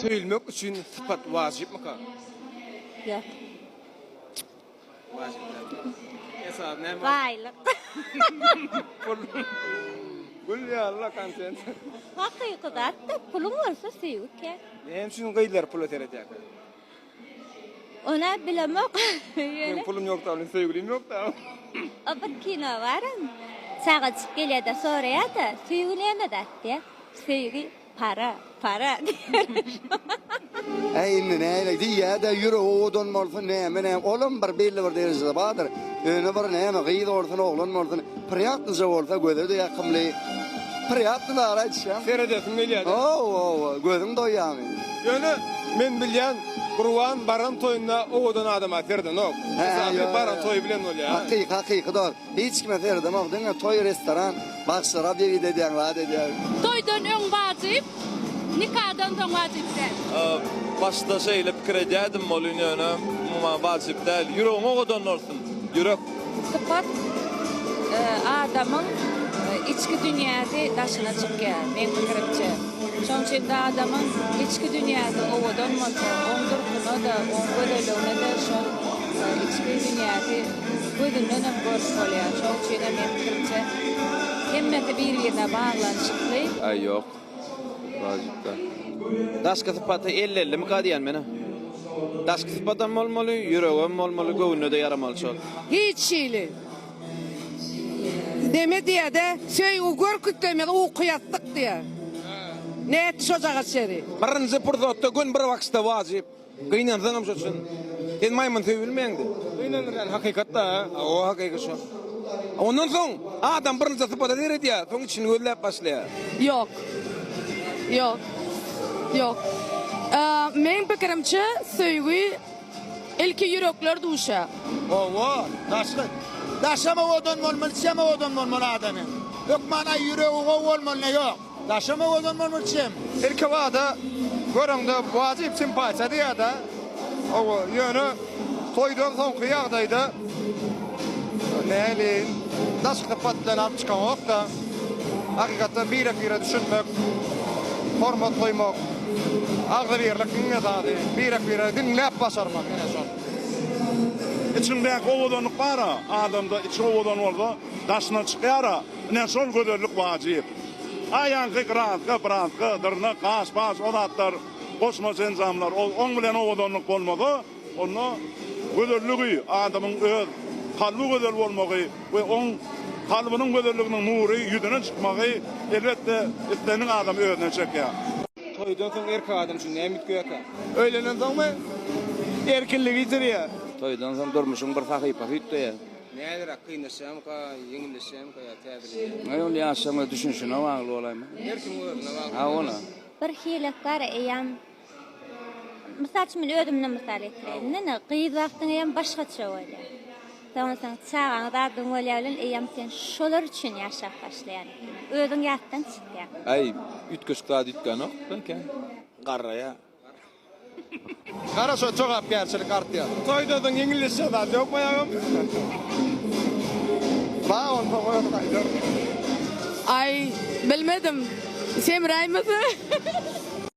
Söýülmek üçin sypat wajypmyka? Ýok. Wajyp däl. Esasy näme? Baýlyk. Pul. Gül ýaly kontent. Hakyky zat-da, puluň bolsa söýgi kän. Näme üçin gyzlar pula seredýärkä? Ona bilemok. Ýöne. Meň pulum ýok da, meniň söýgülim ýok da. O bir kino baram. Çagajyk gelýär-de soraýar-da, söýgi näme zat diýýär. Söýgi para, para diýýär. Äý indi näle diýýä-de ýüregi owadan bolsun näme näme olam bir belli bir derejede bardyr. Ýöne bir näme gyz bolsun oglan bolsun priýatnyja bolsa göze-de ýakymly. Priýatny zat aýdyşýaň. Seredesiň gelýä-de. Hawa hawa gözüň doýýamy. Ýöne men bilýän Gurban baran toýunda owadan adama seredenok. Esasy baran toýy bilen bolýar. Hakyky hakyky dogry. Hiç kime seredemok diňe toý restoran bagşylara bebit edýäň zat edýäň. Toýdan öň wajyp, nikadan soň wajyp däl. Başda şeýle pikir edýärdim welin ýöne umuman wajyp däl. Ýüregiň owadan bolsun. Ýürek. Sypat adamyň içki dünýäsi daşyna çykýar, meň pikirimçe. Şonuň üçin-de adamyň içki dünýäsi owadan bolsa, oň durkuna-da, oň gözelligine-de şol içki dünýäsi gözündenem görüp bolýar. Şonuň üçinem meň pikirimçe, hemmesi bir-birine baglanyşykly. Aý ýok. Wajyp däl. Daşky sypaty elli-ellimika diýýän men-ä. Daşky sypatam bolmaly, ýüregem bolmaly, göwnüne-de ýaramaly şol. Hiç hili. Neme diýýä-de, söýgi görkütlemez uky ýassyk diýýä. Nätdi şojagaz şeri. Birinji pursatda gün bir bakyşda wajyp. Gynansaňam şo çyn. Sen maýmyn söýüp bilmeýäňdä. Gynandyrýan hakykat-da. Hawa hakyky şo. Ondan soň adam birinji sypata seredýär, soň içini gözläp başlaýar. Ýok. Ýok. Ýok. Meň pikirimçe söýgi ilki ýürekler duşýar. Hawa, daşky. Daşam owadan bolmaly, içem owadan bolmaly adamyň. Hökman aý ýüregi gowy bolmaly ne ýok. Daşam owadan bolmaly içem. Ilkibada göreňde wajyp simpatiýa diýýärde. Hawa, ýöne toýdan soňky ýagdaýda näleýin daşky sypat bilen alyp çykaňok-da. Hakykatdan birek-bire düşünmek, hormat goýmak, agzybirlik iň esasy, birek-biregi diňläp başarmak ine şol. Içiňdäki owadanlyk bar-a, adamda içi owadan bolsa, daşyna çykýar-a, ine şol gözellik wajyp. A ýaňky kraska, praska, dyrnak, gaş, baş o zatlar goşmaça enjamlar, oň bilen owadanlyk bolmasa, Onda gözelligi, adamyň öz kalby gözel bolmagy we oň kalbynyň gözelliginiň nury ýüzüne çykmagy, elbetde, islendik adamy özüne çekýär. Toýdan soň erkek adam üçin näme üýtgeýärkä? Öýlenen soňmy? Erkinligi ýitirýär. Toýdan soň durmuşyň bir sahypasy üýtgeýär. Näderäk kynlaşýarmyka, ýeňilleşýärmika ýa täzeleýärmika? Aý ol ýaşlaryň öz düşünişine bagly bolaýma. Her kimiň özüne bagly. Hawa. Bir hilek bar eýýäm Mysal üçin men özümden mysal getireýin. Ine, gyz wagtyň eýýäm başgaça bolýar. Soň soň çagaň zadyň bolýar bilen eýýäm sen şolar üçin ýaşap başlaýaň. Özüň ýatdan çykýaň. Aý, üýtgeşik zat üýtgänok belki. Garraýar. Gara şo jogapkärçilik artýar. Toýdan soň ýeňilleşýän zat ýokmy agam? Bar onsoň özi gaýdar. Aý, bilmedim. Semräýmese.